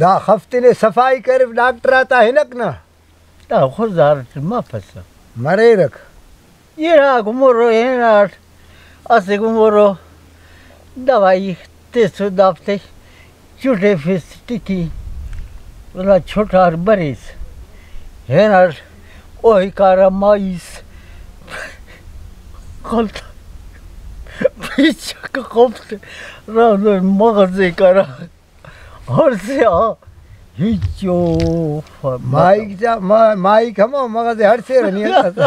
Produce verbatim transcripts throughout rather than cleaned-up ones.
دا خف تینے صفائی کرف ڈاکٹر آتا ہنک نا۔ دا خضدار ٹی مفسہ۔ مریرک۔ اراک مرو ہناٹ، اسہ مرو دوائی تسو دافتے چٹیفس ٹکی، ولدا چھٹار بریس۔ ہناٹ اوہی کارا مائیس۔ خلت پیچک خفتے رادو مغزے کرا۔ ہڑسے آ ہچو فرق مائک جا، ما-، مائک ہمو مغز ہڑسے رنی ہلتس۔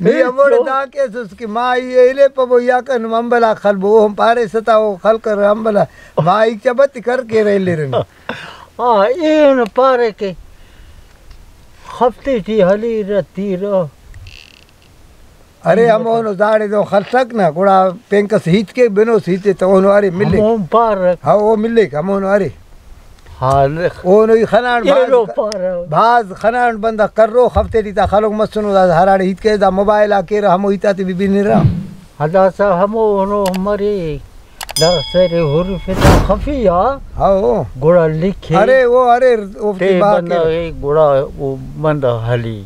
نی ہموڑے دا کیسس کہ مائی اے الیپبو یا کن امبل آ خلبو، او ہم پاریسہ تا او خلکر امبل آ، مائک چا بت کر کیرہ الیرہ نی۔ ہاں، اینو پارے کہ خفتے ٹی ہلیرہ تیرہ۔ ارے ہمونو داڑے دو خلسک نا، گڑا پین کس ہیت کے بنوس ہیت تے تو اونو ارے ملک۔ ہمون پارک۔ ہاں، او ملک، ہمونو ارے۔ ہاں، لخ۔ اونو ای خنان بھاز، ایلو پارہ۔ بھاز خنان بندغ کرو، خفتے ٹی تا خلوک مسنو، دا ہراڑے ہیت کے، دا موبائل آ کیرہ، ہمو ہیت آتے بھی بنرہ۔ ہداسا ہمونو مریک، دا سر حروف تا خفی آ۔ ہاں، او۔ گڑا لکھے۔ ارے، او ارے، اوفتے تے با بندغ کیرہ۔ اے، گڑا او بندغ ہلی۔